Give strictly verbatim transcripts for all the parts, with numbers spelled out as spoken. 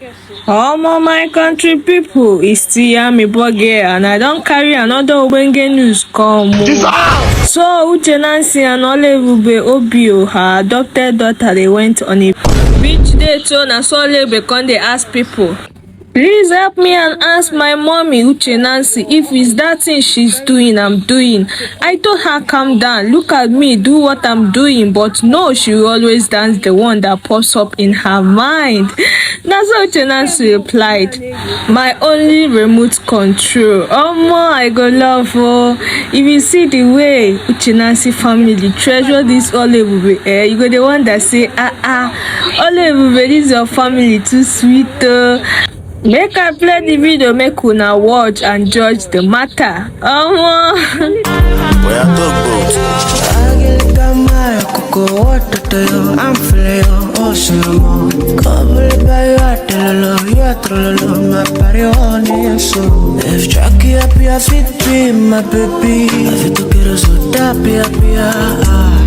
Omo, my country people, it's still Yami Boge, and I don carry another ogbonge news come o. So Uche Nancy and Olebube Obio, her adopted daughter, they went on a beach date. So na so Olebube come dey ask people, please help me and ask my mommy Uche Nancy if it's that thing she's doing I'm doing. I told her, calm down, look at me, do what I'm doing, but no, she will always dance the one that pops up in her mind. That's what Uche Nancy replied. My only remote control. Omo, I go love o. If you see the way Uche Nancy family treasure this Olebube, eh, you go dey wonder say, ah ah, Olebube, this your family too sweet o. Make I play the video, make una watch and judge the matter. Omo. Where I talk about? Agilgama, kuko, watoto yo, I'm feeling yo, oh, Solomon. Kabul bayo, atrololo, yo, atrololo, my party on it, so. If Jackie happy, I fit be my baby. I fit to get us so happy, happy, ah.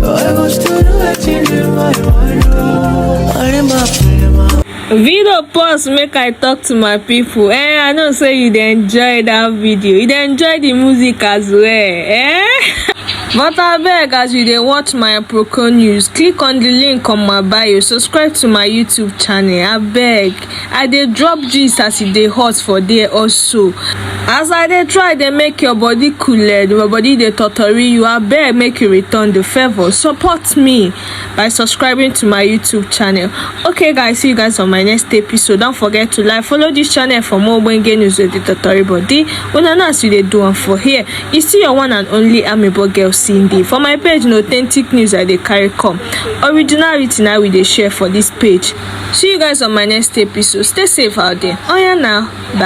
I go still do it in my mind, oh. All in my, all in my. Video pause, make I talk to my people. Eh, I know say you dey enjoy that video. You dey enjoy the music as well, eh? But abeg, as you dey watch my Aproko news, click on the link on my bio, subscribe to my YouTube channel. Abeg, I dey drop gist as e dey hot for there also. As I dey try dey make your body cool, eh, your body dey totori you, abeg make you return the favour, support me by subscribing to my YouTube channel. Okay guys, see you guys on my next episode. Don't forget to like, follow this channel for more ogbonge news with the totori body. Una know as we dey do am for here. You see your one and only Amebo girl Cindy. For my page, na authentic news I dey carry come. Originality na we dey share for this page. See you guys on my next episode. Stay safe out there. Oya na. Bye.